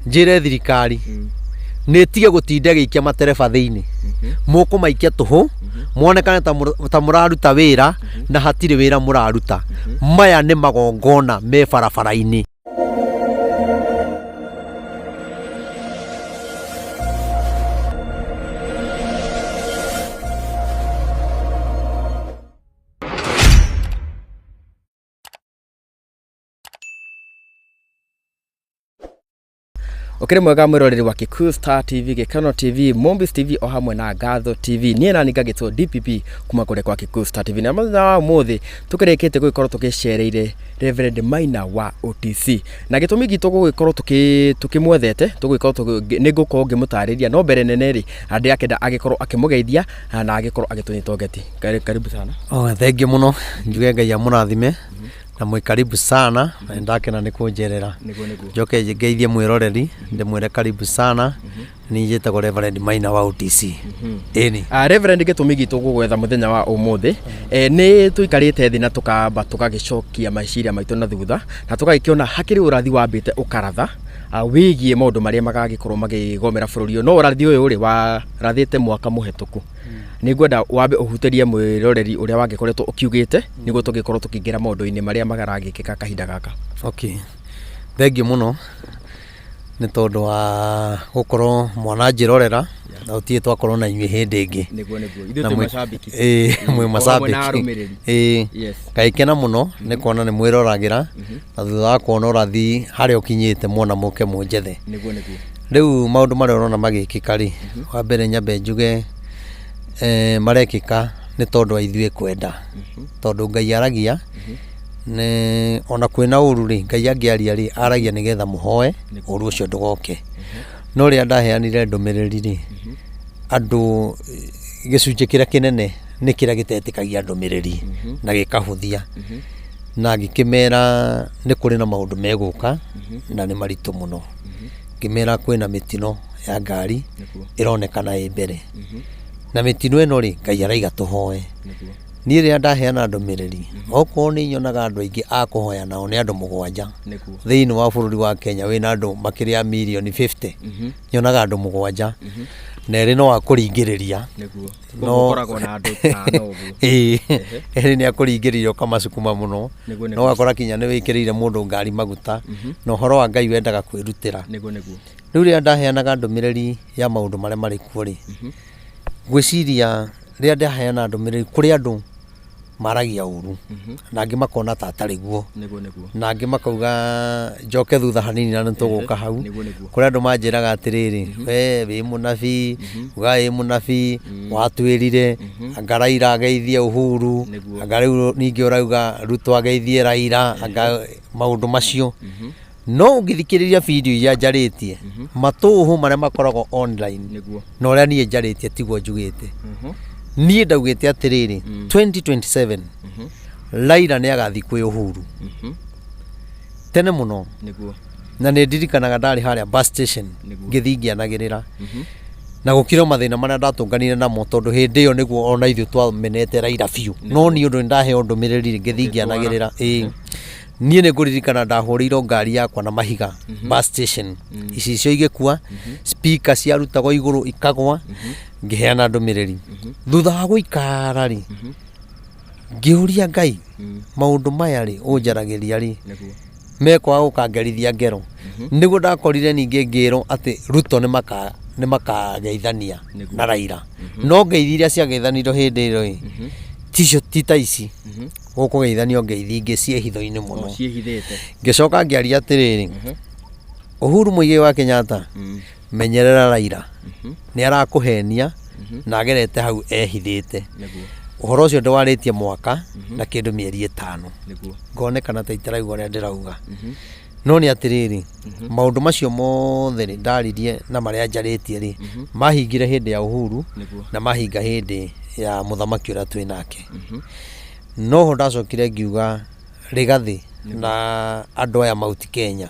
Njĩre thirikari nĩ ĩtige gũtinda ĩgĩikia matereba thĩinĩ. Mũkũmaikia tũhũ, monekane ta mũraruta wĩra na hatirĩ wĩra mũraruta. Maya nĩ magongona me barabara-inĩ. Ũkĩrĩ mwega mwĩroreri wa Kikuyu Star TV, Gĩkeno TV, Mombis TV o hamwe na Ngatho TV. Niĩ nani ngagĩtwo DPP kuma kũrĩa kwa Kikuyu Star TV. Na mũthenya wa ũmũthĩ tũkĩrĩkĩte gũgĩkorwo tũgĩcereire Reverend Maina wa OTC. Na gĩtũmi gitũ gũgĩkorwo tũkĩmwethete, tũgũgĩkorwo nĩ ngũkorwo ngĩmũtarĩria, no mbere nene rĩ, ndĩrakĩenda agĩkorwo akĩmũgeithia na agĩkorwo agĩtũnyita ũgeni. Karibu sana. Oh, thengiũ mũno, njuge Ngai amũrathime na mwĩ karibu sana na nĩndakena nĩ kũnjerera. Nĩguo nĩguo. Njoke ngeithie mwĩroreri ndĩmwĩre karibu sana. Niĩ njĩtagwo Reverend Maina wa OTC. Ĩni. Reverend, gĩtũmi gitũ gũgwetha mũthenya wa ũmũthĩ, nĩ tũikarĩte thĩ na tũkamba tũgagĩcokia meciria maitũ na thutha na tũgagĩkĩona hakĩrĩ ũrathi wambĩte ũkaratha wĩgiĩ maũndũ marĩa magagĩkorwo makĩgomera bũrũri ũyũ. No ũrathi ũyũ rĩ, warathĩte mwaka mũhetũku. Nĩ ngwenda wambe ũhutĩrie mwĩroreri ũrĩa wagĩkoretwo ũkiugĩte nĩguo tũgĩkorwo tũkĩingĩra maũndũ-inĩ marĩa maragĩkĩka kahinda gaka. Okay. Thengiũ mũno nĩ tondũ wa gũkorwo mwananjĩrorera na gũtirĩ twakorwo na inyuĩ hĩndĩ ĩngĩ. Nĩguo nĩguo. Ithuĩ Na twĩ macambĩki. Ĩĩ, mwĩ O hamwe na macambĩki. arũmĩrĩri. Ĩĩ. Yes. Ngagĩkena mũno nĩ kuona nĩ mwĩroragĩra na thutha wa kuona ũrathi harĩa ũkinyĩte muona mũke mũnjethe. Nĩguo nĩguo. Rĩu maũndũ marĩa ũrona magĩkĩka rĩ, wa mbere nyambe njuge marekĩka nĩ tondũ wa ithuĩ kwenda. Tondũ Ngai aragia, nĩ ona kwĩna ũru rĩ, Ngai angĩaria rĩ, aragia nĩgetha mũhoe ũru ũcio ndũgoke. No rĩrĩa ndaheanire ndũmĩrĩri rĩ, andũ gĩcunjĩ kĩrĩa kĩnene nĩ kĩrĩa gĩtetĩkagia ndũmĩrĩri na gĩkahũthia. Na ngĩkĩmera nĩ kũrĩ na maũndũ megũka na nĩ maritũ mũno. Ngĩmera kwĩna mĩtino ya ngari ĩronekana ĩ mbere. Na mĩtino ĩno rĩ, Ngai araiga tũhoe. Niĩ rĩrĩa ndaheana ndũmĩrĩri, okorwo nĩ nyonaga andũ aingĩ a kũhoya nao nĩ andũ mũgwanja. Thĩinĩ wa bũrũri wa Kenya wĩna andũ makĩria ya mirioni 50, nyonaga andũ mũgwanja. Na erĩ no a kũringĩrĩria. No ũkoragwo na andũ atano ũguo. Ĩĩ, erĩ nĩ a kũringĩrĩria ũkamacukuma mũno. Nĩguo Na ũgakora kinya nĩ wĩkĩrĩire mũndũ ngari maguta. Na ũhoro wa Ngai wendaga kwĩrutĩra. Nĩguo nĩguo. Rĩu rĩrĩa ndaheanaga ndũmĩrĩri ya maũndũ marĩa marĩ kuo rĩ, ngwĩciria rĩrĩa ndaheana ndũmĩrĩri kũrĩ andũ maragia ũru na angĩ makona ta atarĩ guo. Nĩguo nĩguo. Na angĩ makauga njoke thutha hanini na nĩ tũgũka hau. Nĩguo nĩguo. Kũrĩ andũ manjĩraga atĩrĩrĩ, we wĩ mũnabii, uga wĩ mũnabii, watwĩrire, anga Raila ageithie Uhuru, Nĩguo. anga rĩu ningĩ ũrauga Ruto ageithie Raila, anga maũndũ macio. No ũngĩthikĩrĩria video iria njarĩtie, matũhũ marĩa makoragwo online, Nĩguo. na ũrĩa niĩ njarĩtie tiguo njugĩte. Niĩ ndaugĩte atĩrĩrĩ, 2027 Raila nĩ agathiĩ kwĩ Uhuru. Tene mũno. Nĩguo. Na nĩ ndirikanaga ndarĩ harĩa bus station Nĩguo. ngĩthiĩ ngĩanagĩrĩra. Na gũkĩrĩ o mathĩna marĩa ndatũnganire namo tondũ hĩndĩ ĩyo nĩguo ona ithuĩ twamenete Raila biũ. No niĩ ũndũ nĩ ndaheo ndũmĩrĩri ngĩthiĩ ngĩanagĩrĩra. Ĩĩ. Niĩ nĩ ngũririkana ndahũrĩirwo ngari yakwa na mahiga bus station. Icicio igĩkua, speaker ciarutagwo igũrũ ikagwa, ngĩheana ndũmĩrĩri. Thutha wa gũikara rĩ, ngĩũria Ngai, maũndũ maya rĩ, ũnjaragĩria rĩ, Nĩguo. mekwaga gũkangerithia ngero. Nĩguo ndakorire ningĩ ngĩrwo atĩ Ruto nĩ makageithania Nĩguo. na Raila. No ngeithi iria ciageithanirio hĩndĩ ĩyo ĩ, ticio ti ta ici. Gũkũgeithanio ngeithi ingĩ ciĩ hitho-inĩ mũno. Ciĩhithĩte. Ngĩcoka ngĩaria atĩrĩrĩ, Uhuru Muigai wa Kenyatta, menyerera Raila. Nĩ arakũhenia na agerete hau ehithĩte. Nĩguo. Ũhoro ũcio ndĩwarĩtie mwaka na kĩndũ mĩeri ĩtano. Nĩguo. Ngonekana ta itarauga ũrĩa ndĩrauga. No nĩ atĩrĩrĩ, maũndũ macio mothe rĩ, ndaririe na marĩa njarĩtie rĩ, mahingire hĩndĩ ya Uhuru Nĩguo. na mahinga hĩndĩ ya mũthamaki ũrĩa twĩ nake. No ho ndacokire ngiuga Rigathi na andũ aya Mount Kenya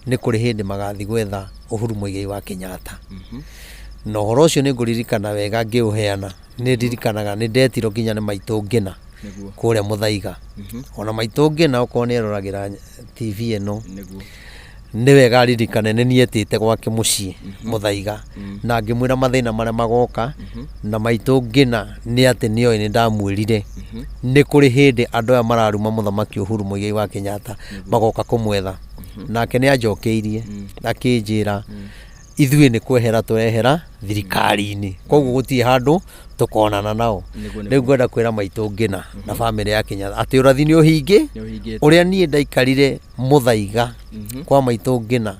nĩ kũrĩ hĩndĩ magathiĩ gwetha Uhuru Muigai wa Kenyatta. Na ũhoro ũcio nĩ ngũririkana wega ngĩũheana, nĩ ndirikanaga nĩ ndetirwo nginya nĩ maitũ Ngĩna Nĩguo. kũrĩa Mũthaiga. Ona maitũ Ngĩna okorwo nĩ eroragĩra TV ĩno Nĩguo. Nĩ wega aririkane nĩ niĩ etĩte gwake mũciĩ Mũthaiga, na ngĩmwĩra mathĩna marĩa magoka, na maitũ ngĩna nĩ atĩ nĩoĩ nĩ ndamwĩrire nĩ kũrĩ hĩndĩ andũ aya mararuma Mũthamaki Uhuru Muigai wa Kenyatta magoka kũmwetha. Nake nĩ anjokeirie akĩnjĩra ithuĩ nĩ kwehera tũrehera thirikari-inĩ, koguo gũtirĩ handũ tũkonana nao. Nĩguo, Rĩu ngwenda kwĩra maitũ ngĩna na bamĩrĩ ya Kenyatta atĩ ũrathi nĩ ũhingĩ Nĩ ũhingĩte. Ũrĩa niĩ ndaikarire Mũthaiga kwa maitũ ngĩna,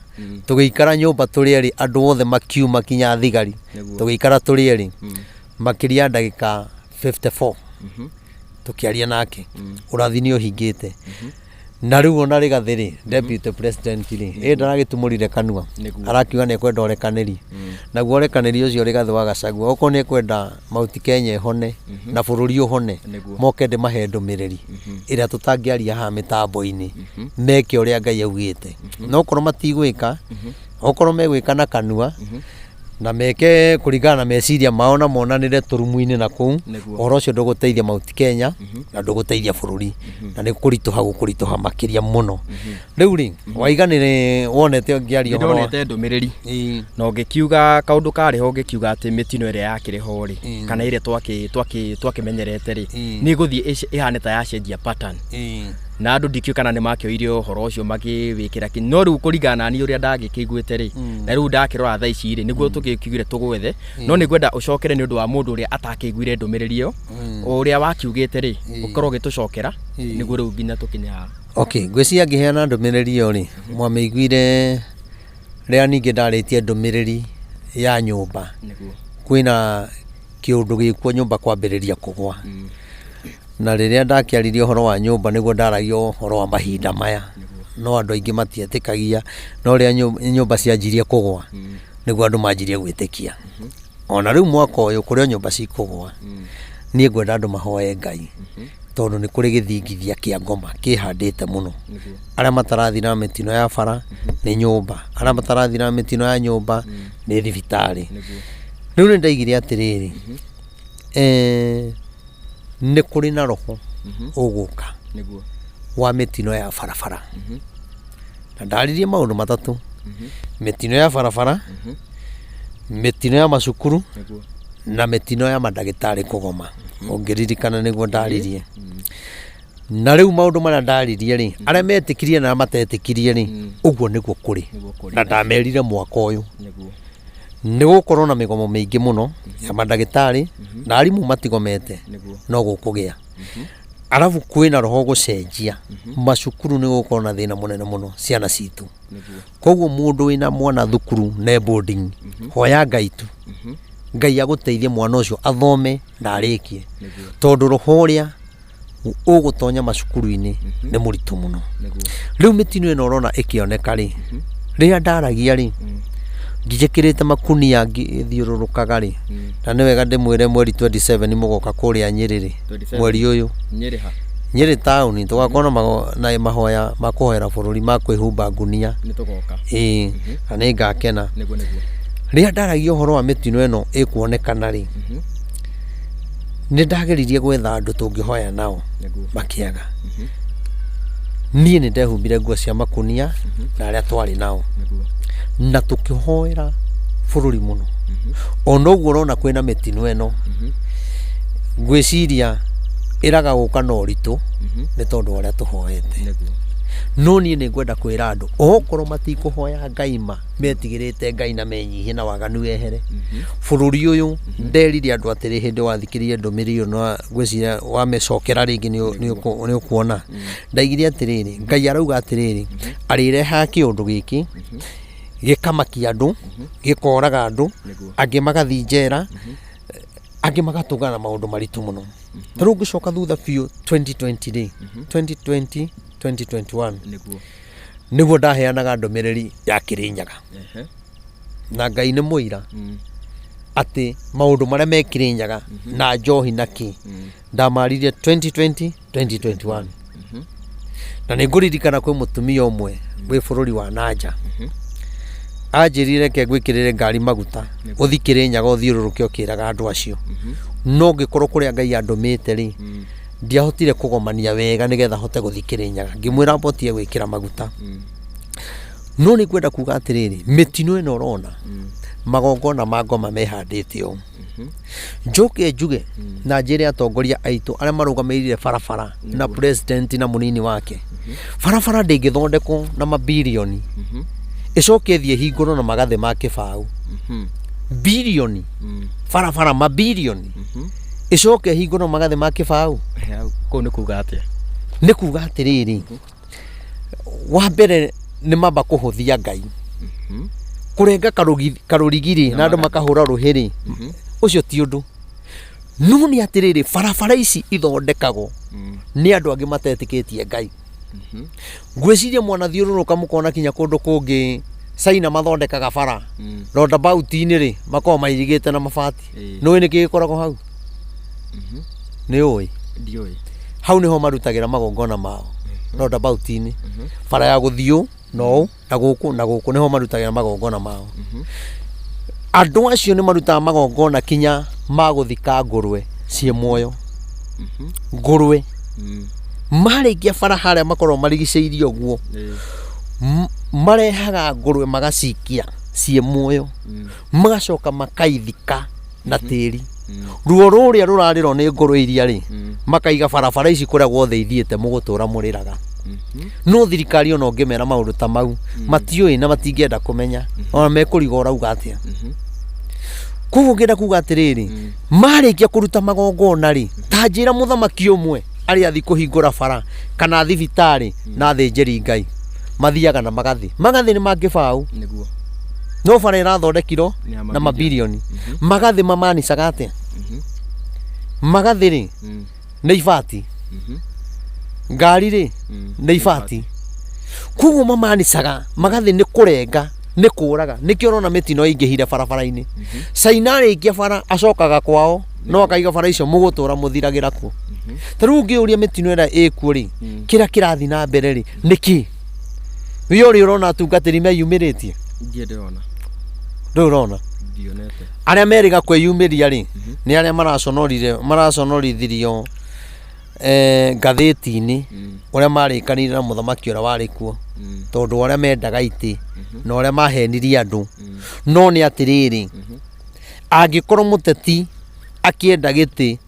tũgĩikara nyũmba tũrĩ erĩ, andũ othe makiuma kinya thigari, tũgĩikara tũrĩ erĩ makĩria ya ndagĩka 54 tũkĩaria nake, ũrathi nĩ ũhingĩte. Na rĩu ona Rigathĩ rĩ, deputy president rĩ, ĩ ndaragĩtumũrire kanua arakiuga nĩ ekwenda ũrekanĩri. Naguo ũrekanĩri ũcio Rigathĩ wa Gachagua, okorwo nĩ ekwenda Mount Kenya ĩhone na bũrũri ũhone, moke ndĩmahe ndũmĩrĩri ĩrĩa tũtangĩaria haha mĩtambo-inĩ, meke ũrĩa Ngai augĩte. No okorwo matigwĩka, okorwo megwĩka na kanua na meke kũringana na meciria mao na monanĩre tũrumu-inĩ na kũu, ũhoro ũcio ndũgũteithia Mount Kenya na ndũgũteithia bũrũri, na nĩ kũritũha gũkũritũha makĩria mũno. Rĩu rĩ, waiga nĩ wonete ngĩaria ũhoro wa Nĩndonete ndũmĩrĩri na ũngĩkiuga kaũndũ karĩ ho, ũngĩkiuga atĩ mĩtino ĩrĩa yakĩrĩ ho rĩ, kana ĩrĩa twakĩmenyerete rĩ, nĩ ĩgũthiĩ ĩhane ta yacenjia pattern, na andũ ndikĩũĩ kana nĩ makĩoire ũhoro ũcio makĩwĩkĩra kĩ. No rĩu kũringana na niĩ ũrĩa ndagĩkĩiguĩte rĩ, na rĩu ndakĩrora thaa ici rĩ, nĩguo tũgĩkiugire tũgwethe. No nĩ ngwenda ũcokere nĩ ũndũ wa mũndũ ũrĩa atakĩiguire ndũmĩrĩri ĩyo, ũrĩa wakiugĩte rĩ, ũkorwo ũgĩtũcokera nĩguo rĩu nginya tũkinye haha. Okay, ngwĩciria ngĩheana ndũmĩrĩri ĩyo rĩ, mwamĩiguire rĩrĩa ningĩ ndarĩtie ndũmĩrĩri ya nyũmba. Kwĩna kĩũndũ gĩkuo nyũmba kwambĩrĩria kũgwa. Na rĩrĩa ndakĩaririe ũhoro wa nyũmba nĩguo ndaragia ũhoro wa mahinda maya. No andũ aingĩ matietĩkagia, no rĩrĩa nyũmba cianjirie kũgwa, nĩguo andũ manjirie gwĩtĩkia. Ona rĩu mwaka ũyũ kũrĩ o nyũmba cikũgwa. Niĩ ngwenda andũ mahoe Ngai, tondũ nĩ kũrĩ gĩthingithia kĩa ngoma kĩhandĩte mũno. Arĩa matarathira mĩtino ya bara nĩ nyũmba, arĩa matarathira mĩtino ya nyũmba nĩ thibitarĩ. Rĩu nĩ ndaigire atĩrĩrĩ, nĩ kũrĩ na roho ũgũka wa mĩtino ya barabara. Na ndaririe maũndũ matatũ: mĩtino ya barabara, mĩtino ya macukuru, na mĩtino ya mandagĩtarĩ kũgoma. Ũngĩririkana nĩguo ndaririe. Na rĩu maũndũ marĩa ndaririe rĩ, arĩa metĩkirie na arĩa matetĩkirie rĩ, ũguo nĩguo kũrĩ. Na ndamerire mwaka ũyũ nĩ gũkorwo na mĩgomo mĩingĩ mũno ya mandagĩtarĩ, na arimũ matigomete, no gũkũgĩa. Arabu kwĩna roho gũcenjia macukuru, nĩ gũkorwo na thĩna mũnene mũno ciana citũ. Koguo mũndũ wĩna mwana thukuru ne boarding, hoya Ngai tu, Ngai agũteithie mwana ũcio athome na arĩkie, tondũ roho ũrĩa ũgũtonya macukuru-inĩ nĩ mũritũ mũno. Rĩu mĩtino ĩno ũrona ĩkĩoneka rĩ, rĩrĩa ndaragia rĩ, njĩkĩrĩte makunia ngĩthiũrũrũkaga rĩ, na nĩ wega ndĩmwĩre mweri 27 mũgoka kũrĩa Nyĩrĩ rĩ, 27. Mweri ũyũ. Nyĩrĩ ha? Nyĩrĩ taũni, tũgakorwo na mahoya ma kũhoera bũrũri ma kwĩhumba ngunia. Nĩ tũgoka. Ĩĩ, na nĩ ngakena. Nĩguo nĩguo. Rĩrĩa ndaragia ũhoro wa mĩtino ĩno ĩkuonekana rĩ, nĩ ndageririe gwetha andũ tũngĩhoya nao, makĩaga. Niĩ nĩ ndehumbire nguo cia makunia na arĩa twarĩ nao, na tũkĩhoera bũrũri mũno. Ona ũguo ũrona kwĩna mĩtino ĩno, ngwĩciria ĩraga gũka na ũritũ nĩ tondũ wa ũrĩa tũhoete. No niĩ nĩ ngwenda kwĩra andũ, okorwo matikũhoya Ngai ma metigĩrĩte Ngai na menyihie na waganu wehere bũrũri ũyũ. Nderire andũ atĩrĩ, hĩndĩ wathikĩrĩria ndũmĩrĩri ĩyo na ngwĩciria wamĩcokera rĩngĩ nĩ ũkuona ndaigire atĩrĩrĩ, Ngai arauga atĩrĩrĩ, arĩrehaga kĩũndũ gĩkĩ gĩkamakia andũ, gĩkoraga andũ, angĩ magathiĩ njera, angĩ magatũngana na maũndũ maritũ mũno. Ta rĩu ngĩcoka thutha biũ 2020 rĩ, 2020 2021, nĩguo ndaheanaga ndũmĩrĩri ya Kĩrĩnyaga, na Ngai nĩ mũira atĩ maũndũ marĩa me Kĩrĩnyaga na njohi na kĩ ndamaririe 2020 2021. Na nĩ ngũririkana kwĩ mũtumia ũmwe wĩ bũrũri wa nanja anjĩrire, "Reke ngwĩkĩrĩre ngari maguta, ũthi Kĩrĩnyaga ũthiũrũrũke ũkĩraga andũ acio." No ngĩkorwo kũrĩa Ngai andũmĩte rĩ, ndiahotire kũgomania wega nĩgetha hote gũthiĩ Kĩrĩnyaga. Ngĩmwĩra mbotie gwĩkĩra maguta. No nĩ ngwenda kuga atĩrĩrĩ, mĩtino ĩno ũrona, magongona ma ngoma mehandĩte ũũ. Njoke njuge na njĩre atongoria aitũ arĩa marũgamĩrĩire barabara na president na mũnini wake, barabara ndĩngĩthondekwo na mabirioni ĩcoke ĩthiĩ ĩhingũrwo na magathĩ ma kĩbaũ. Birioni, barabara mabirioni ĩcoke ĩhingũrwo na magathĩ ma kĩbaũ. Kũu nĩ kuga atĩa? Nĩ kuga atĩrĩrĩ, wa mbere nĩ mamba kũhũthia Ngai, kũrenga karũrigi-rĩ na andũ makahũra rũhĩ-rĩ, ũcio ti ũndũ. No nĩ atĩrĩrĩ, barabara ici ithondekagwo nĩ andũ angĩ matetĩkĩtie Ngai. Ngwĩciria mwanathiũrũrũka mũkona kinya kũndũ kũngĩ China mathondekaga bara, roundabout-inĩ rĩ, makoragwo mairigĩte na mabati. Nĩũĩ nĩkĩ gĩkoragwo hau? Nĩ ũĩ? Ndiũĩ. Hau nĩho marutagĩra magongona mao, roundabout-inĩ. Bara ya gũthiĩ ũũ na ũũ na gũkũ na gũkũ nĩho marutagĩra magongona mao. Andũ acio nĩ marutaga magongona kinya ma gũthika ngũrwe ciĩ muoyo. Ngũrwe. Marĩkia bara harĩa makoragwo marigicĩirie ũguo, marehaga ngũrwe magacikia ciĩ muoyo, magacoka makaithika na tĩri. Ruo rũrĩa rũrarĩrwo nĩ ngũrwe iria rĩ, makaiga barabara ici kũrĩa guothe ithiĩte mũgũtũra mũrĩraga. No thirikari ona ũngĩmera maũndũ ta mau, matiũĩ na matingĩenda kũmenya, ona mekũriga ũrauga atĩa. Koguo ngĩenda kuga atĩrĩrĩ, marĩkia kũruta magongona rĩ, ta njĩra mũthamaki ũmwe arĩa athiĩ kũhingũra bara kana thibitarĩ na athĩnjĩri Ngai, mathiaga na magathĩ. Magathĩ nĩ ma kĩbaũ. Nĩguo. No bara ĩrathondekirwo Nĩ ya na mabirioni. Magathĩ mamanicaga atĩa? Magathĩ rĩ, nĩ ibati. Ngari rĩ, nĩ ibati. Koguo mamanicaga magathĩ nĩ kũrenga, nĩ kũraga. Nĩkĩo ũrona mĩtino ĩingĩhire barabara-inĩ. Caina arĩkia bara acokaga kwao no akaiga bara icio mũgũtũra mũthiragĩra kuo. Ta rĩu ũngĩũria mĩtino ĩrĩa ĩkuo rĩ, kĩrĩa kĩrathiĩ na mbere rĩ, nĩ kĩ? We ũrĩ ũrona atungatĩri meyumĩrĩtie? Ndirĩ ndĩrona. Ndũrĩ ũrona? Ndionete. Arĩa merĩga kwĩyumĩria rĩ, nĩ arĩa maraconorire, maraconorithirio ngathĩti-inĩ ũrĩa marĩkanire na mũthamaki ũrĩa warĩ kuo, tondũ ũrĩa mendaga itĩ na ũrĩa mahenirie andũ. No nĩ atĩrĩrĩ, angĩkorwo mũteti akĩenda gĩtĩ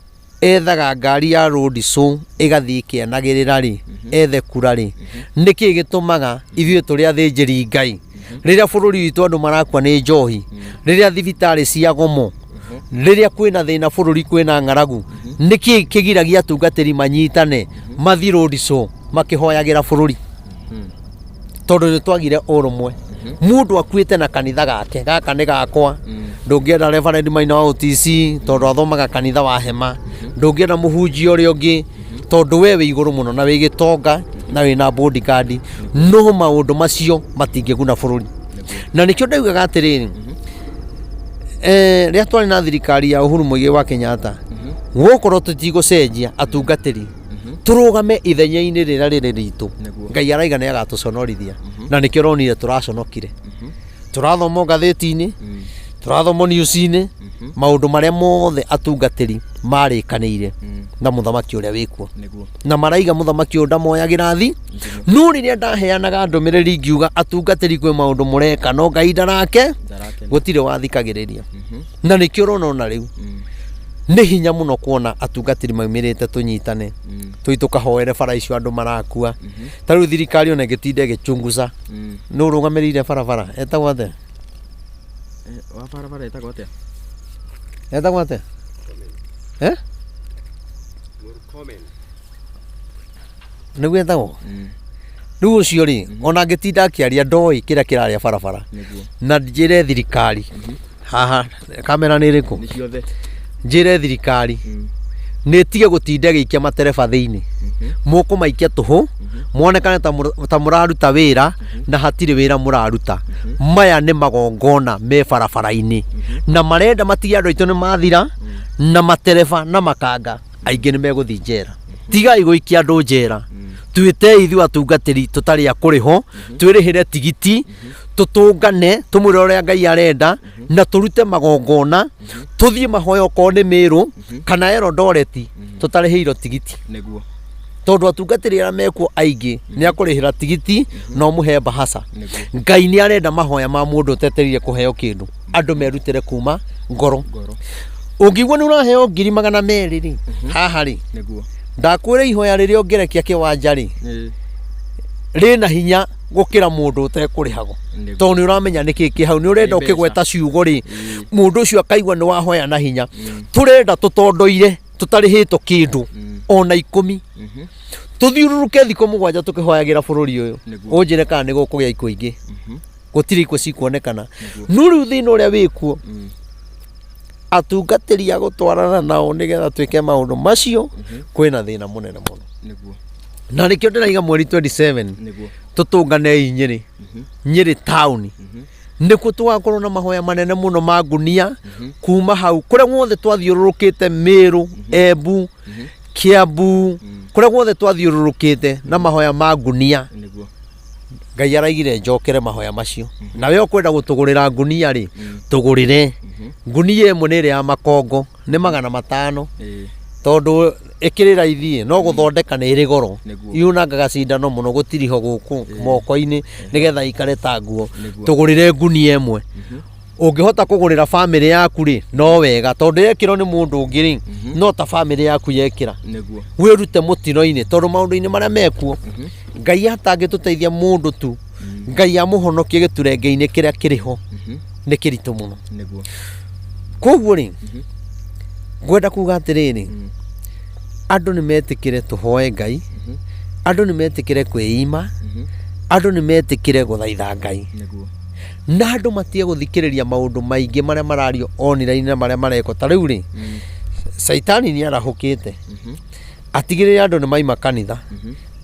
ethaga ngari ya road show ĩgathiĩ ĩkĩanagĩrĩra rĩ, ethe kura rĩ, nĩkĩ gĩtũmaga ithuĩ tũrĩ athĩnjĩri Ngai, rĩrĩa bũrũri witũ andũ marakua nĩ njohi, rĩrĩa thibitarĩ ciagomo, rĩrĩa kwĩna thĩna bũrũri kwĩna ng'aragu, nĩkĩ kĩgiragia atungatĩri manyitane mathiĩ road show makĩhoyagĩra bũrũri? Tondũ nĩ twagire ũrũmwe. Mũndũ akuĩte na kanitha gake, gaka nĩ gakwa. Ndũngĩenda Reverend Maina wa OTC tondũ athomaga kanitha wa hema. Ndũngĩenda mũhunjia ũrĩa ũngĩ tondũ we wĩ igũrũ mũno na wĩ gĩtonga na wĩna bodyguard. No maũndũ macio matingĩguna bũrũri. Na nĩkĩo ndaugaga atĩrĩrĩ, rĩrĩa twarĩ na thirikari ya Uhuru Muigai wa Kenyatta, gũkorwo tũtigũcenjia atungatĩri, tũrũgame ithenya-inĩ rĩrĩa rĩrĩ ritũ, Ngai araiga nĩ agatũconorithia. Na nĩkĩo ũronire tũraconokire. Tũrathoma ngathĩti-inĩ, tũrathoma news-inĩ, maũndũ marĩa mothe atungatĩri marĩkanĩire na mũthamaki ũrĩa wĩkuo. Na maraiga mũthamaki ũyũ ndamoyagĩra thi. No rĩrĩa ndaheanaga ndũmĩrĩri ngiuga atungatĩri kwĩ maũndũ mũreka no Ngai ndarake, gũtirĩ wathikagĩrĩria. Na nĩkĩo ũrona ona rĩu nĩ hinya mũno kuona atungatĩri maumĩrĩte tũnyitane tũi tũkahoere bara icio andũ marakua. Ta rĩu thirikari ona ĩngĩtinda ĩgĩchunguza, nũ ũrũgamĩrĩire barabara etagwo atĩa? Wa barabara etagwo atĩa? Etagwo atĩa? Eh? Nĩguo etagwo? Rĩu ũcio rĩ, ona angĩtinda akĩaria ndoĩ kĩrĩa kĩrarĩa barabara. Na njĩre thirikari, haha kamera nĩ ĩrĩkũ? Nĩ ciothe. Njĩre thirikari nĩ ĩtige gũtinda ĩgĩikia matereba thĩinĩ. Mũkũmaikia tũhũ, monekane ta mũraruta wĩra na hatirĩ wĩra mũraruta. Maya nĩ magongona me barabara-inĩ. Na marenda matige andũ aitũ nĩ mathira, na matereba na makanga aingĩ nĩ megũthiĩ njera. Tigai gũikia andũ njera. Twĩtei ithuĩ atungatĩri tũtarĩ a kũrĩhwo, twĩrĩhĩre tigiti, tũtũngane, tũmwĩre ũrĩa Ngai arenda, na tũrute magongona, tũthiĩ mahoya okorwo nĩ Mĩrũ kana Eldoret, tũtarĩhĩirwo tigiti. Nĩguo. Tondũ atungatĩri arĩa mekuo aingĩ nĩ akũrĩhĩra tigiti na ũmũhe mbahaca. Nĩguo. Ngai nĩ arenda mahoya ma mũndũ ũtetereire kũheo kĩndũ, andũ merutĩre kuma ngoro. Ngoro. Ũngĩigua nĩ ũraheo 200,000 rĩ, haha rĩ, Nĩguo. Ndakwĩra ihoya rĩrĩa ũngĩrekia kĩwanja rĩ, rĩna hinya gũkĩra mũndũ ũtekũrĩhagwo. Nĩguo. Tondũ nĩ ũramenya nĩkĩ kĩ hau, nĩ ũrenda Nĩ mbeca. ũkĩgweta ciugo rĩ, mũndũ ũcio akaigua nĩ wahoya na hinya. Tũrenda tũtondoire tũtarĩhĩtwo kĩndũ ona 10, tũthiũrũrũke thikũ 7 tũkĩhoyagĩra bũrũri ũyũ. Nĩguo. Ũnjĩre kana nĩ gũkũgĩa ikuũ ingĩ. Gũtirĩ ikuũ cikuonekana. No rĩu thĩna ũrĩa wĩkuo, atungatĩri a gũtwarana nao nĩgetha twĩke maũndũ macio, kwĩna thĩna mũnene mũno. Nĩguo. Na nĩkĩo ndĩraiga mweri 27 Nĩguo. tũtũnganei Nyĩrĩ, Nyĩrĩ taũni, nĩkuo tũgakorwo na mahoya manene mũno ma ngunia kuma hau kũrĩa guothe twathiũrũrũkĩte, Mĩrũ, Embu, Kĩambu, kũrĩa guothe twathiũrũrũkĩte na mahoya ma ngunia. Nĩguo. Ngai araigire njokere mahoya macio. Nawe ũkwenda gũtũgũrĩra ngunia rĩ, tũgũrĩre ngunia ĩmwe, nĩ ĩrĩa ya makongo, nĩ 500, tondũ ĩkĩrĩ raithi no gũthondeka nĩ ĩrĩ goro. Nĩguo. Yunangaga cindano mũno, gũtiriho gũkũ moko-inĩ nĩgetha ikare ta nguo. Nĩguo. Tũgũrĩre ngunia ĩmwe, ũngĩhota kũgũrĩra bamĩrĩ yaku rĩ, no wega, tondũ yekĩrwo nĩ mũndũ ũngĩ rĩ, no ta bamĩrĩ yaku yekĩra. Nĩguo. Wĩrute mũtino-inĩ, tondũ maũndũ-inĩ marĩa mekuo, Ngai atangĩtũteithia mũndũ tu, Ngai amũhonokie gĩturenge-inĩ kĩrĩa kĩrĩ ho, nĩ kĩritũ mũno. Nĩguo. Koguo rĩ, ngwenda kuga atĩrĩrĩ, andũ nĩ metĩkĩre tũhoe Ngai, andũ nĩ metĩkĩre kwĩima, andũ nĩ metĩkĩre gũthaitha Ngai, Nĩguo. na andũ matige gũthikĩrĩria maũndũ maingĩ marĩa marario online na marĩa marekwo. Ta rĩu rĩ, caitani nĩ arahũkĩte atigĩrĩre andũ nĩ maima kanitha,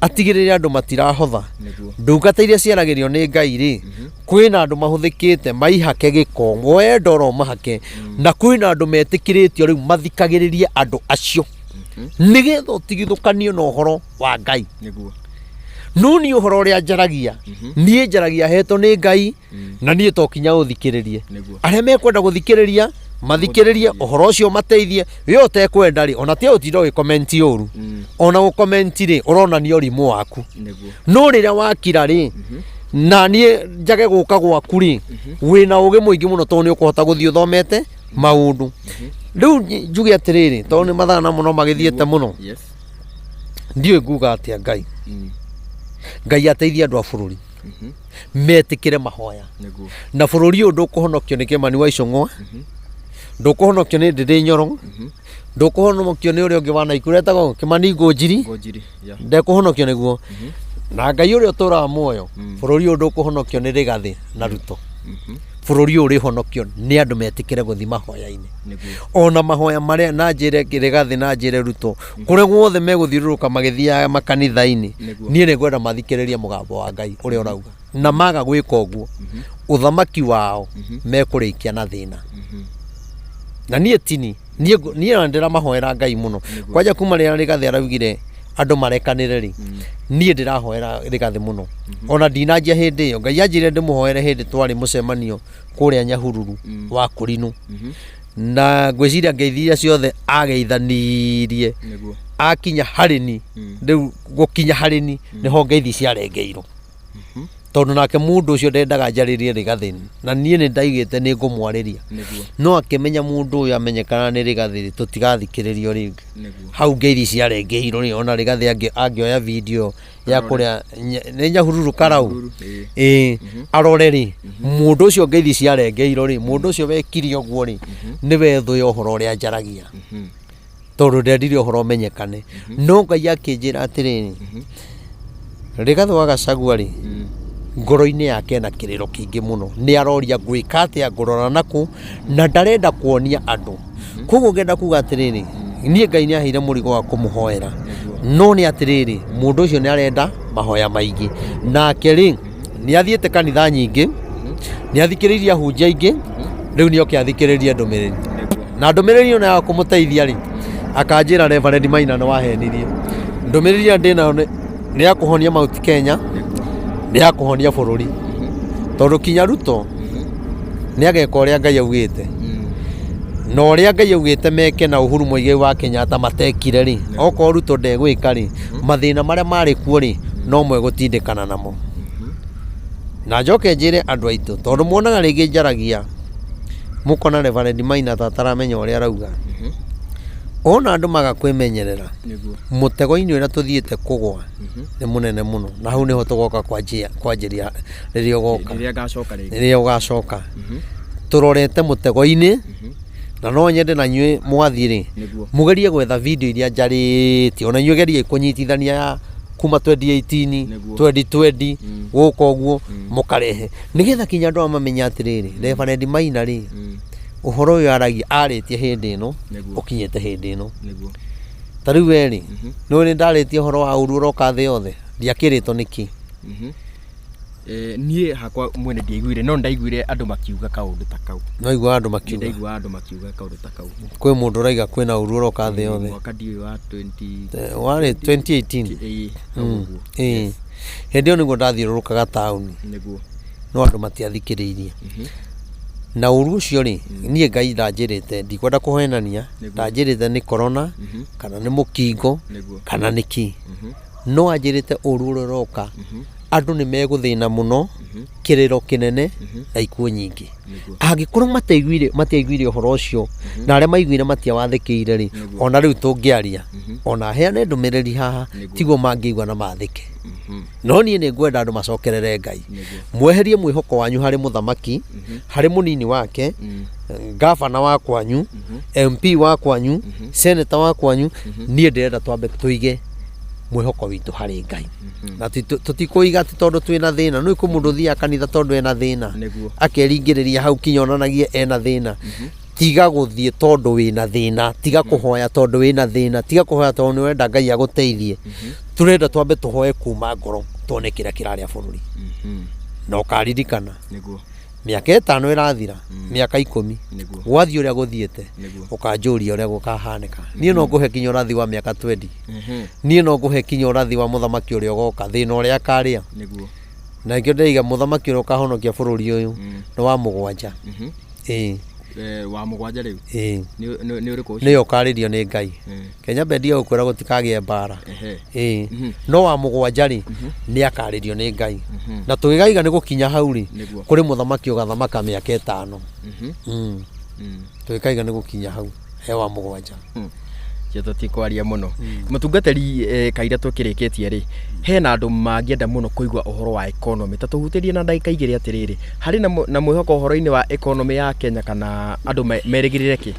atigĩrĩre andũ matirahotha. Nĩguo. Ndungata iria ciaragĩrio nĩ Ngai rĩ, kwĩna andũ mahũthĩkĩte maihake gĩko, woe ndoro mahake, na kwĩna andũ metĩkĩrĩtio rĩu mathikagĩrĩrie andũ acio nĩgetha ũtigithũkanio na ũhoro wa Ngai. Nĩguo. No niĩ ũhoro ũrĩa njaragia, niĩ njaragia hetwo nĩ Ngai, na niĩ to kinya ũthikĩrĩrie. Nĩguo. Arĩa mekwenda gũthikĩrĩria mathikĩrĩrie ũhoro ũcio mateithie, we ũtekwenda rĩ, ona tiga ũtinda ũgĩkomenti ũru. Ona gũkomenti rĩ, ũronania ũrimũ waku. Nĩguo. No rĩrĩa wakira rĩ, na niĩ njage gũka gwaku rĩ, wĩna ũgĩ mũingĩ mũno, tondũ nĩ ũkũhota gũthiĩ ũthomete maũndũ. Rĩu njuge atĩrĩrĩ, tondũ nĩ mathaa na mũno magĩthiĩte mũno, Yes. Ndiũĩ nguga atĩa. Ngai, Ngai ateithie andũ a bũrũri metĩkĩre mahoya. Nĩguo. Na bũrũri ũyũ ndũkũhonokio nĩ Kĩmani wa Icũng'wa, ndũkũhonokio nĩ Ndĩndĩ Nyoro, ndũkũhonokio nĩ ũrĩa ũngĩ wa Naikuru etagwo Kĩmani Ngũnjiri. Ngũnjiri. Yeah. Ndekũhonokio nĩguo na Ngai ũrĩa ũtũraga muoyo. Bũrũri ũyũ ndũkũhonokio nĩ Rĩgathĩ na Ruto. Bũrũri ũyũ ũrĩhonokio nĩ andũ metĩkĩre gũthiĩ mahoya-inĩ. Nĩguo. Ona mahoya marĩa na njĩre Rĩgathĩ na njĩre Ruto, kũrĩa guothe megũthiũrũrũka magĩthiaga makanitha-inĩ, Nĩguo. niĩ nĩ ngwenda mathikĩrĩrie mũgambo wa Ngai ũrĩa ũrauga. Na maga gwĩka ũguo, ũthamaki wao mekũrĩkia na thĩna. Na niĩ tini niĩ niĩ ona ndĩramahoera Ngai mũno, kwanja kuma rĩrĩa Rĩgathĩ araugire andũ marekanĩre rĩ, niĩ ndĩrahoera Rĩgathĩ mũno. Ona ndinanjia hĩndĩ ĩyo Ngai anjĩrire ndĩmũhoere hĩndĩ twarĩ mũcemanio kũrĩa Nyahururu wa Kũrinũ, na ngwĩciria ngeithi iria ciothe ageithanirie Nĩguo. akinya harĩ ni, rĩu gũkinya harĩ ni nĩho ngeithi ciarengeirwo, tondũ nake mũndũ ũcio ndendaga njarĩrie Rĩgathĩ, na niĩ nĩ ndaigĩte nĩ ngũmwarĩria. Nĩguo. No akĩmenya mũndũ ũyũ amenyekana nĩ Rĩgathĩ rĩ, tũtigathikĩrĩrio rĩngĩ. Nĩguo. Hau ngeithi ciarengeirwo rĩ, ona Rĩgathĩ angĩoya video ya kũrĩa nĩ Nyahururu karau. Nyahururu, ĩĩ. Ĩĩ, arore rĩ, mũndũ ũcio ngeithi ciarengeirwo rĩ, mũndũ ũcio wekire ũguo rĩ, nĩwe thũ ya ũhoro ũrĩa njaragia, tondũ ndendire ũhoro ũmenyekane. No Ngai akĩnjĩra atĩrĩrĩ, Rĩgathĩ wa Gachagua rĩ, ngoro-inĩ yake ena kĩrĩro kĩingĩ mũno, nĩ aroria ngwĩka atĩa, ngũrora nakũ, na ndarenda kuonia andũ. Koguo ngenda kuga atĩrĩrĩ, niĩ Ngai nĩ aheire mũrigo wa kũmũhoera, no nĩ atĩrĩrĩ, mũndũ ũcio nĩ arenda mahoya maingĩ. Nake rĩ, nĩ athiĩte kanitha nyingĩ, nĩ athikĩrĩirie ahunjia aingĩ, rĩu nĩ oke athikĩrĩrie ndũmĩrĩri, na ndũmĩrĩri ĩno ya kũmũteithia rĩ, akanjĩra Reverend Maina nĩ wahenirie. Ndũmĩrĩri ĩrĩa ndĩnayo nĩ ya kũhonia Mount Kenya, nĩ ya kũhonia bũrũri, tondũ kinya Ruto nĩ ageka ũrĩa Ngai augĩte. Na ũrĩa Ngai augĩte meke na Uhuru Muigai wa Kenyatta matekire rĩ, okorwo Ruto ndegwĩka rĩ, mathĩna marĩa marĩ kuo rĩ, no mwegũtindĩkana namo. Na njoke njĩre andũ aitũ, tondũ muonaga rĩngĩ njaragia mũkona Reverend Maina ta ataramenya ũrĩa arauga. Ona andũ maga kwĩmenyerera, Nĩguo. mũtego-inĩ ũrĩa tũthiĩte kũgwa nĩ mũnene mũno, na hau nĩho tũgoka kwanjia kwanjĩria rĩrĩa ũgoka. Rĩrĩa ngacoka rĩngĩ. Rĩrĩa ũgacoka. Tũrorete mũtego-inĩ, na no nyende na inyuĩ mwathiĩ rĩ, Nĩguo. mũgerie gwetha video iria njarĩtie, ona inyuĩ geriai kũnyitithania ya kuma 2018, Nĩguo. 2020, gũka ũguo mũkarehe, nĩgetha kinya andũ aya mamenye atĩrĩrĩ, Reverend Maina rĩ, ũhoro ũyũ aragia arĩtie hĩndĩ ĩno, Nĩguo. ũkinyĩte hĩndĩ ĩno. Nĩguo. Ta rĩu we rĩ, nĩũĩ nĩ ndarĩtie ũhoro wa ũru ũroka thĩ yothe, ndiakĩrĩtwo nĩkĩ? Eh, niĩ hakwa mwene ndiaiguire no ndaiguire andũ makiuga kaũndũ ta kau. No igua andũ makiuga. Ndaigua andũ makiuga kaũndũ ta kau. Kwĩ mũndũ ũraiga kwĩna ũru ũroka thĩ yothe. Mwaka ndiũĩ wa 20 Eh, warĩ 2018. Ĩĩ, hau ũguo. Ĩĩ. Hĩndĩ ĩyo nĩguo ndathiũrũrũkaga taũni. Nĩguo. No andũ matiathikĩrĩirie. Na ũru ũcio rĩ, niĩ Ngai ndanjĩrĩte, ndikwenda kũhenania, ndanjĩrĩte nĩ corona, kana nĩ mũkingo, Nĩguo. kana nĩ kĩ. No anjĩrĩte ũru ũrĩa ũroka, andũ nĩ megũthĩna mũno, kĩrĩro kĩnene, na ikuũ nyingĩ. Angĩkorwo matiaiguire matiaiguire ũhoro ũcio, na arĩa maiguire matiawathĩkĩire rĩ, ona rĩu tũngĩaria, ona heane ndũmĩrĩri haha, tiguo mangĩigua na mathĩke. No niĩ nĩ ngwenda andũ macokerere Ngai. Mweherie mwĩhoko wanyu harĩ mũthamaki, harĩ mũnini wake, ngabana wa kwanyu, MP wa kwanyu, senator wa kwanyu, niĩ ndĩrenda twambe tũige mwĩhoko witũ harĩ Ngai. Na tũtikũiga atĩ tondũ twĩna thĩna. Nĩ kwĩ mũndũ ũthiaga kanitha tondũ ena thĩna. Nĩguo. Akeringĩrĩria hau kinya onanagie ena thĩna. Tiga gũthiĩ tondũ wĩna thĩna, tiga kũhoya tondũ wĩna thĩna, tiga kũhoya tondũ nĩ ũrenda Ngai agũteithie. Tũrenda twambe tũhoe kuma ngoro tuone kĩrĩa kĩrarĩa bũrũri. Na ũkaririkana. Nĩguo. Mĩaka ĩtano ĩrathira, mĩaka 10, Nĩguo. gwathiĩ ũrĩa gũthiĩte, Nĩguo. ũkanjũria ũrĩa gũkahanĩka. Niĩ no ngũhe kinya ũrathi wa mĩaka 20. Niĩ no ngũhe kinya ũrathi wa mũthamaki ũrĩa ũgoka, thĩna ũrĩa akarĩa. Nĩguo. Na nĩkĩo ndĩraiga mũthamaki ũrĩa ũkahonokia bũrũri ũyũ nĩ wa mũgwanja. Ĩĩ. Eh, wa mũgwanja rĩu. Ĩĩ. Nĩ ũrĩkũ ũcio? Nĩyo ũkarĩrio nĩ Ngai. Kenya mbendia gũkwĩra gũtikagĩe mbara. Ĩĩ. No wa mũgwanja rĩ, nĩ akarĩrio nĩ Ngai. Na tũgĩgaiga nĩ gũkinya hau rĩ, Nĩguo. kũrĩ mũthamaki ũgathamaka mĩaka ĩtano. Tũgĩkaiga nĩ gũkinya hau he wa mũgwanja. Cio tũtikwaria mũno. Mũtungatĩri, kaira tũkĩrĩkĩtie rĩ, hena andũ mangĩenda mũno kũigua ũhoro wa economy, ta tũhutĩrie na ndagĩka igĩrĩ atĩrĩrĩ, harĩ na mwĩhoko ũhoro-inĩ wa economy ya Kenya kana andũ merĩgĩrĩre kĩ?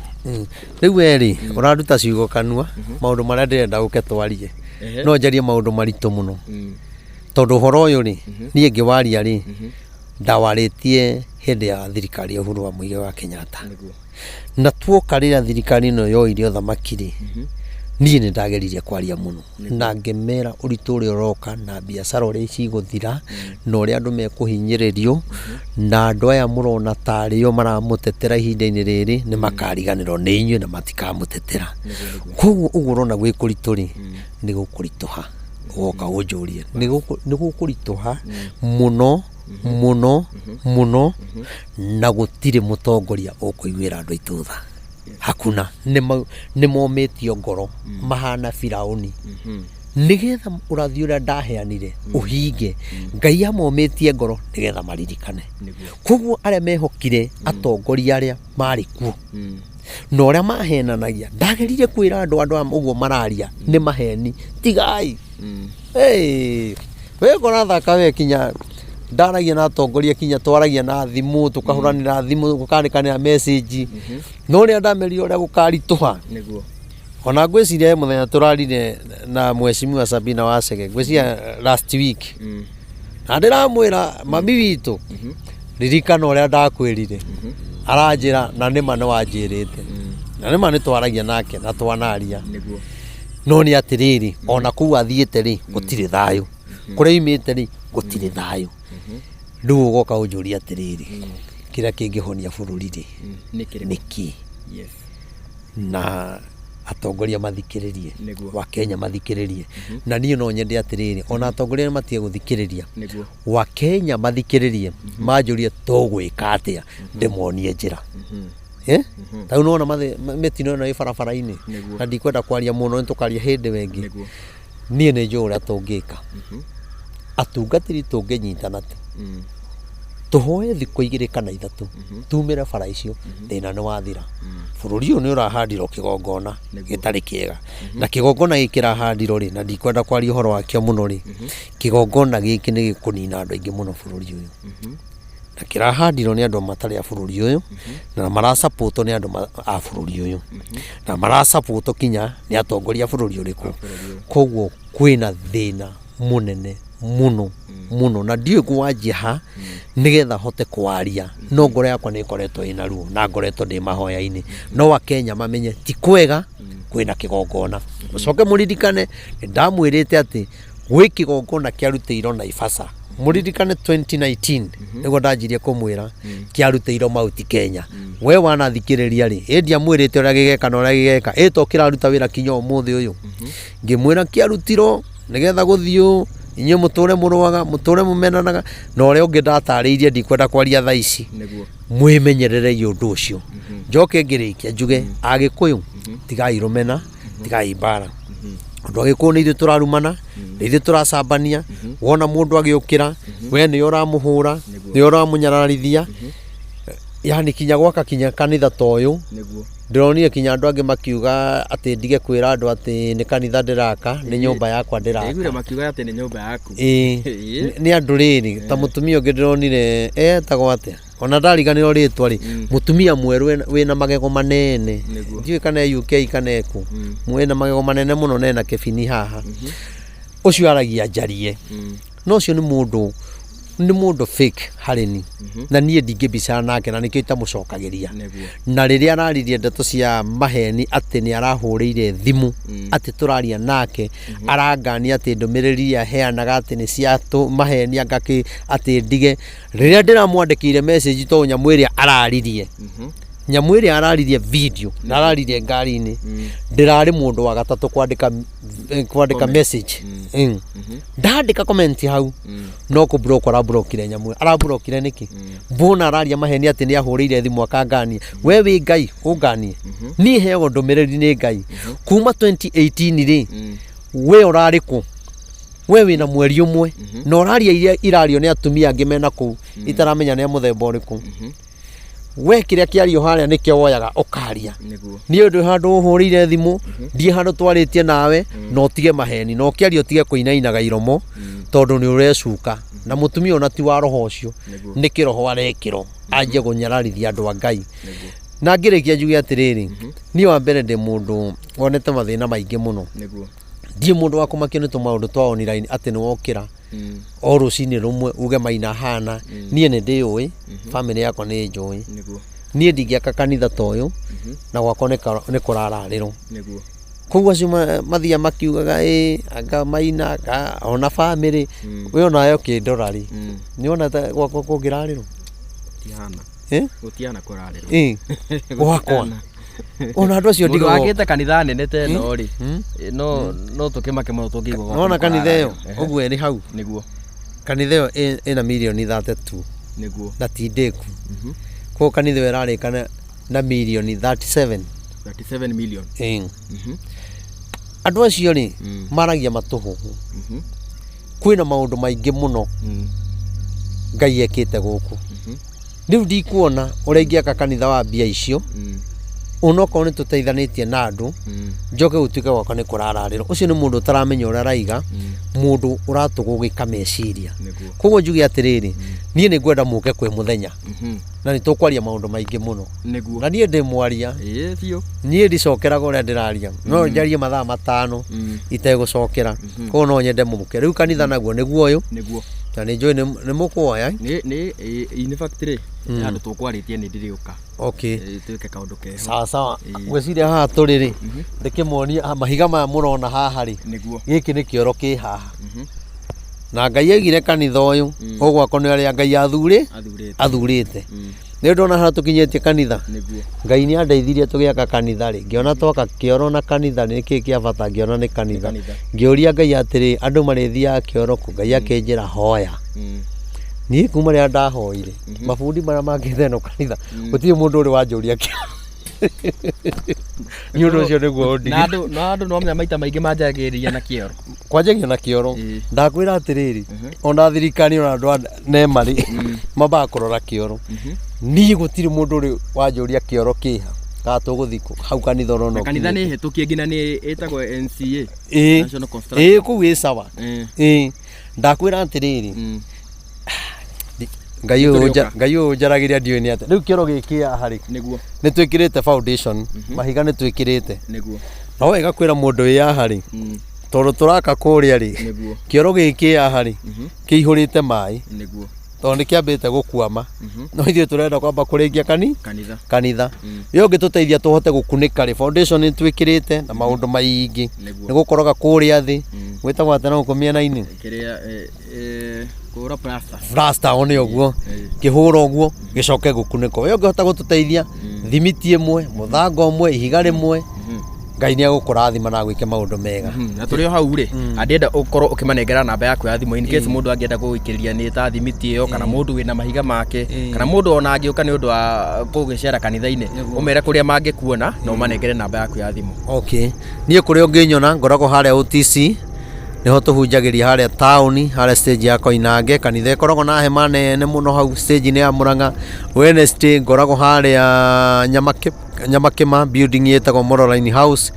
Rĩu we rĩ, ũranduta ciugo kanua, maũndũ marĩa ndĩrenda ũke twarie. No njarie maũndũ maritũ mũno. Tondũ ũhoro ũyũ rĩ, niĩ ngĩwaria rĩ, ndawarĩtie hĩndĩ ya thirikari ya Uhuru wa Muigai wa Kenyatta. Nĩguo. Na tuoka rĩrĩa thirikari ĩno yoire ũthamaki rĩ, niĩ nĩ ndageririe kwaria mũno na ngĩmera ũritũ ũrĩa ũroka na biacara ũrĩa cigũthira na ũrĩa andũ mekũhinyĩrĩrio na andũ aya mũrona tarĩ o maramũtetera ihinda-inĩ rĩrĩ nĩ makariganĩrwo nĩ inyuĩ na matikamũtetera. Koguo ũguo ũrona gwĩ kũritũ rĩ, nĩ gũkũritũha ũgoka ũnjũrie, nĩ gũkũritũha mũno mũno mũno na gũtirĩ mũtongoria ũkũiguĩra andũ aitũ tha. Hakuna, nĩ momĩtio ngoro, mahana Firaũni. Nĩgetha ũrathi ũrĩa ndaheanire ũhinge, Ngai amomĩtie ngoro nĩgetha maririkane. Koguo arĩa mehokire atongoria arĩa marĩ kuo na ũrĩa mahenanagia, ndagerire kwĩra andũ aya ũguo mararia nĩ maheni, tigai. Hey, we ngora thaka we kinya ndaragia na atongoria kinya twaragia na thimũ tũkahũranĩra thimũ tũkandĩkanĩra message no ũrĩa ndamerire ũrĩa gũkaritũha. Nĩguo. Ona ngwĩciria he mũthenya tũrarire na mheshimiwa Sabina Wacege, ngwĩciria last week, na ndĩramwĩra mami witũ, ririkana ũrĩa ndakwĩrire. Aranjĩra na nĩma nĩ wanjĩrĩte, na nĩma nĩ twaragia nake na twanaria. Nĩguo. No nĩ atĩrĩrĩ, ona kũu athiĩte rĩ gũtirĩ thayũ, kũrĩa aumĩte rĩ gũtirĩ thayũ. Rĩu ũgoka ũnjũrie atĩrĩrĩ, kĩrĩa kĩngĩhonia bũrũri rĩ Nĩ kĩrĩkũ? Nĩ kĩ? Yes. Na atongoria mathikĩrĩrie. Nĩguo. Wa Kenya mathikĩrĩrie, na niĩ no nyende atĩrĩrĩ, ona atongoria nĩ matige gũthikĩrĩria. Nĩguo. Wa Kenya mathikĩrĩrie, manjũrie tũgwĩka atĩa, ndĩmonie njĩra. Eh? Ta rĩu nĩwona mĩtino ĩno ĩ barabara-inĩ. Nĩguo. Na ndikwenda kwaria mũno, nĩ tũkaria hĩndĩ ĩngĩ. Nĩguo. Niĩ nĩ njũĩ ũrĩa tũngĩka. Atungatĩri tũngĩnyitana tu, tũhoe thikũ 2 kana 3, tumĩre bara icio, thĩna nĩ wathira. Bũrũri ũyũ nĩ ũrahandirwo kĩgongona gĩtarĩ kĩega. Na kĩgongona gĩkĩ kĩrahandirwo rĩ, na ndikwenda kwaria ũhoro wakĩo mũno rĩ, kĩgongona gĩkĩ nĩ gĩkũnina andũ aingĩ mũno bũrũri ũyũ. Na kĩrahandirwo nĩ andũ matarĩ a bũrũri ũyũ, na marasapotwo nĩ andũ a bũrũri ũyũ, na marasapotwo kinya nĩ atongoria a bũrũri ũrĩkũ. Koguo kwĩna thĩna mũnene mũno mũno, na ndiũĩ ngwanjia ha nĩgetha hote kwaria, no ngoro yakwa nĩ ĩkoretwo ĩna ruo na ngoretwo ndĩ mahoya-inĩ. No Akenya mamenye ti kwega kwĩna kĩgongona. Mũcoke mũririkane nĩ ndamwĩrĩte atĩ gwĩ kĩgongona kĩarutĩirwo Naivasha. Mũririkane 2019 nĩguo ndanjirie kũmwĩra kĩarutĩirwo Mount Kenya. We wanathikĩrĩria rĩ, ĩ ndiamwĩrĩte ũrĩa gĩgeka na ũrĩa gĩgeka, ĩ to kĩraruta wĩra kinya ũmũthĩ ũyũ. Ngĩmwĩra kĩarutirwo nĩgetha gũthiĩ ũũ, inyuĩ mũtũre mũrũaga, mũtũre mũmenanaga, na ũrĩa ũngĩ ndatarĩirie ndikwenda kwaria thaa ici. Nĩguo. Mwĩmenyererei ũndũ ũcio. Njoke ngĩrĩkia njuge, Agĩkũyũ, tigai rũmena, tigai mbara. Andũ Agĩkũyũ nĩ ithuĩ tũrarumana, nĩ ithuĩ tũracambania, wona mũndũ agĩũkĩra, we nĩwe ũramũhũra, nĩwe ũramũnyararithia. Yani kinya gwaka kinya kanitha ta ũyũ, Nĩguo. ndĩronire kinya andũ angĩ makiuga atĩ ndige kwĩra andũ atĩ nĩ kanitha ndĩraka, nĩ nyũmba yakwa ndĩraka. Ndaiguire makiuga atĩ nĩ nyũmba yaku. Ĩĩ. Ĩĩ. Nĩ andũ rĩrĩ, ta mũtumia ũngĩ ndĩronire etagwo atĩa, ona ndariganĩrwo rĩtwa rĩ, mũtumia mwerũ wĩna magego manene. Nĩguo. Ndiũĩ kana e UK kana e kũ. Wĩna magego manene mũno na ena kĩbini haha. Ũcio aragia njarie. No ũcio nĩ mũndũ, nĩ mũndũ fake harĩ ni. Na niĩ ndingĩbicana nake na nĩkĩo itamũcokagĩria. Nĩguo. Na rĩrĩa araririe ndeto cia maheni atĩ nĩ arahũrĩire thimũ, atĩ tũraria nake, arangania atĩ ndũmĩrĩri iria aheanaga atĩ nĩ cia maheni angakĩ atĩ ndige. Rĩrĩa ndĩramwandĩkĩire message tondũ nyamũ ĩrĩa araririe, nyamũ ĩrĩa araririe video, na araririe ngari-inĩ, ndĩrarĩ mũndũ wa gatatũ kwandĩka message. Ndandĩka comment hau, no kũ block arablokire nyamũ ĩyo. Arablokire nĩkĩ? Mbona araria maheni atĩ nĩ ahũrĩire thimũ akangania. We wĩ Ngai, ũnganie. Niĩ heagwo ndũmĩrĩri nĩ Ngai. Kuma 2018 rĩ, we ũrarĩ kũ? We wĩna mweri ũmwe, na ũraria iria irario nĩ atumia angĩ mena kũu, itaramenya nĩ a mũthemba ũrĩkũ. We kĩrĩa kĩario harĩa nĩkĩo woyaga ũkaria. Nĩguo. Niĩ ndĩ handũ ũhũrĩire thimũ, ndiĩ handũ twarĩtie nawe, na ũtige maheni, na ũkĩaria ũtige kũinainaga iromo, tondũ nĩ ũrecuka. Na mũtumia ona ti wa roho ũcio, Nĩguo. nĩ kĩroho arekĩrwo, anjie kũnyararithia andũ a Ngai. Nĩguo. Na ngĩrĩkia njuge atĩrĩrĩ, niĩ wa mbere ndĩ mũndũ wonete mathĩna maingĩ mũno. Nĩguo. Ndirĩ mũndũ wa kũmakio nĩ tũmaũndũ twa online atĩ nĩ wokĩra o rũcinĩ rũmwe uge maina hana. Niĩ nĩ ndĩũĩ, famĩlĩ yakwa nĩ njũĩ. Nĩguo. Niĩ ndingĩaka kanitha ta ũyũ na gwakwa nĩ kũrararĩrwo. Nĩguo. Koguo acio mathiaga makiugaga ĩ anga maina anga ona famĩlĩ, we onawe ũkĩndora rĩ, nĩ wona ta gwakwa kũngĩrarĩrwo? Gũtihana. Eh? Gũtihana kũrarĩrwo. Ĩ, gwakwa. Ona andũ acio Mũndũ ndigagwo. wakĩte kanitha nene ta ĩno rĩ, no tũkĩmake mũno tũngĩigua gwakwa Nona nĩ kanitha ĩyo, kũrarĩrwo. Ehe. ũguo ĩrĩ hau. Nĩguo. Kanitha ĩyo ĩna mirioni 32. Nĩguo. Na ti ndĩku. Koguo kanitha ĩyo ĩrarĩka na mirioni 37. 37 million. Ĩĩ. Andũ acio rĩ, maragia matũhũhũ. Kwĩna maũndũ maingĩ mũno Ngai ekĩte gũkũ. Rĩu ndikuona ũrĩa ingĩaka kanitha wa mbia icio, onokorwo nĩ tũteithanĩtie na andũ, njoke gũtuĩke gwakwa nĩ kũrararĩrwo. Ũcio nĩ mũndũ ũtaramenya ũrĩa araiga, mũndũ ũratũgũgĩka meciria. Nĩguo. Koguo njuge atĩrĩrĩ, niĩ nĩ ngwenda mũke kwĩ mũthenya, na nĩ tũkwaria maũndũ maingĩ mũno. Nĩguo. Na niĩ ndĩ mwaria. Ĩĩ biũ. Niĩ ndicokeraga ũrĩa ndĩraria, no njarie mathaa 5 itegũcokera. Koguo no nyende mũke. Rĩu kanitha naguo nĩguo ũyũ. Nĩguo. Na nĩ njũĩ nĩ mũkuoya. Nĩ, nĩ, ĩ, in fact rĩ, nĩ handũ tũkwarĩtie nĩ ndĩrĩũka. Okay. Ĩ, twĩke kaũndũ keho. Sawa sawa. Ĩ. Ngwĩciria haha tũrĩ rĩ, ndĩkĩmuonie mahiga maya mũrona haha rĩ. Nĩguo. Gĩkĩ nĩ kĩoro kĩ haha. Na Ngai aigire kanitha ũyũ, ũgwakwa nĩ arĩa Ngai Athurĩte. athurĩte. Nĩ ndona haha tũkinyĩtie kanitha. Nĩguo. Ngai nĩ andeithirie tũgĩaka kanitha rĩ, ngĩona twaka kĩoro na kanitha nĩ kĩĩ kĩa bata, ngĩona nĩ kanitha. Kanitha. Ngĩũria Ngai atĩrĩ, andũ marĩthiaga kĩoro kũ? Ngai akĩnjĩra hoya. Niĩ kuma rĩrĩa ndahoire, mabundi marĩa makĩte ĩno kanitha, gũtirĩ mũndũ ũrĩ wanjũria kĩoro. Nĩ ũndũ ũcio nĩguo Na ũndigire. andũ no menya maita maingĩ manjagĩrĩria na kĩoro. Kwanjagia na kĩoro. Ndakwĩra atĩrĩrĩ, ona thirikari ona andũ a nema rĩ, mambaga kũrora kĩoro. Niĩ gũtirĩ mũndũ ũrĩ wanjũria kĩoro kĩha kana tũgũthiĩ kũ, hau kanitha ũrona Na kanitha ũkinyĩte. nĩ hĩtũkie nginya nĩ ĩtagwo NCA. Ĩĩ. National Construction. Ĩĩ, kũu ĩ sawa. Ĩĩ, ndakwĩra atĩrĩrĩ, Ngai ũyũ Ngai ũyũ njaragĩria ndiũĩ nĩ atĩa. Rĩu kĩoro gĩkĩ haha rĩ, nĩ twĩkĩrĩte foundation, mahiga nĩ twĩkĩrĩte. No wega kwĩra mũndũ wĩ haha rĩ, tondũ tũraka kũrĩa rĩ, kĩoro gĩkĩ haha rĩ, kĩihũrĩte maĩ. Tondũ nĩ kĩambĩte gũkwama. No ithuĩ tũrenda kwamba kũrĩkia kanitha. Kanitha. Ĩyo ũngĩtũteithia tũhote gũkunĩka rĩ, foundation nĩ twĩkĩrĩte na maũndũ maingĩ. Nĩ gũkoroga kũrĩa thĩ, gwĩtagwo atĩa na gũkũ mĩena-inĩ? Kĩrĩa kũhũra plaster. Plaster o nĩ ũguo, kĩhũra ũguo, gĩcoke gũkunĩkwo. We ũngĩhota gũtũteithia, thimiti ĩmwe, mũthanga ũmwe, ihiga rĩmwe, Ngai nĩ egũkũrathima na agwĩke maũndũ mega. Na tũrĩ o hau rĩ, angĩenda ũkorwo ũkĩmanengera namba yaku ya thimũ in case mũndũ angĩenda gũgũikĩrĩria nĩ ta thimiti ĩyo, kana mũndũ wĩna mahiga make, kana mũndũ ona angĩũka nĩ ũndũ wa gũgĩcera kanitha-inĩ, ũmere kũrĩa mangĩkuona na ũmanengere namba yaku ya thimũ. Okay. Niĩ kũrĩa ũngĩnyona ngoragwo harĩa OTC, nĩho tũhunjagĩria harĩa taũni, harĩa stage ya Koinange, kanitha ĩkoragwo na hema nene mũno hau stage-inĩ ya Mũrang'a. Wednesday ngoragwo harĩa Nyamakĩma building ĩtagwo Moroline House,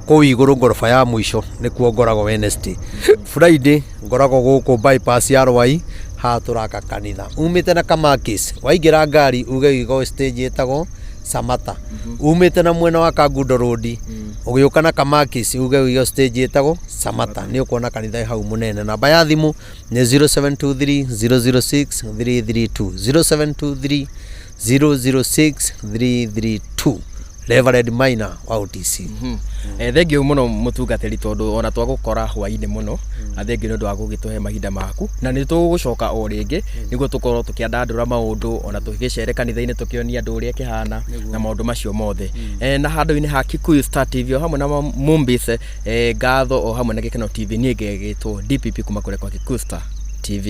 kũu igũrũ ngoroba ya mũico nĩkuo ngoragwo Wednesday. Friday ngoragwo gũkũ bypass ya Rwai, haha tũraka kanitha. Umĩte na Kamakis, waingĩra ngari uge ũigwo stage ĩtagwo Samata. Umĩte na mwena wa Kangundo Road, ũgĩũka na Kamakis uge ũigwo stage ĩtagwo Samata. Nĩ ũkuona kanitha ĩ hau mũnene. Namba ya thimũ nĩ 0723 006 332, 0723 006 332. Reverend Maina wa OTC. Thengiũ mũno mũtungatĩri, tondũ ona twagũkora hwainĩ mũno, na thengiũ nĩ ũndũ wa gũgĩtũhe mahinda maku, na nĩ tũgũcoka o rĩngĩ nĩguo tũkorwo tũkĩandandũra maũndũ, ona tũgĩcere kanitha-inĩ tũkĩonia andũ ũrĩa ĩkĩhana na maũndũ macio mothe. Na handũ-inĩ ha Kikuyu Star TV o hamwe na Mombis, Ngatho o hamwe na Gĩkeno TV, niĩ ngegĩtwo DPP kuma kũrĩa kwa Kikuyu Star TV.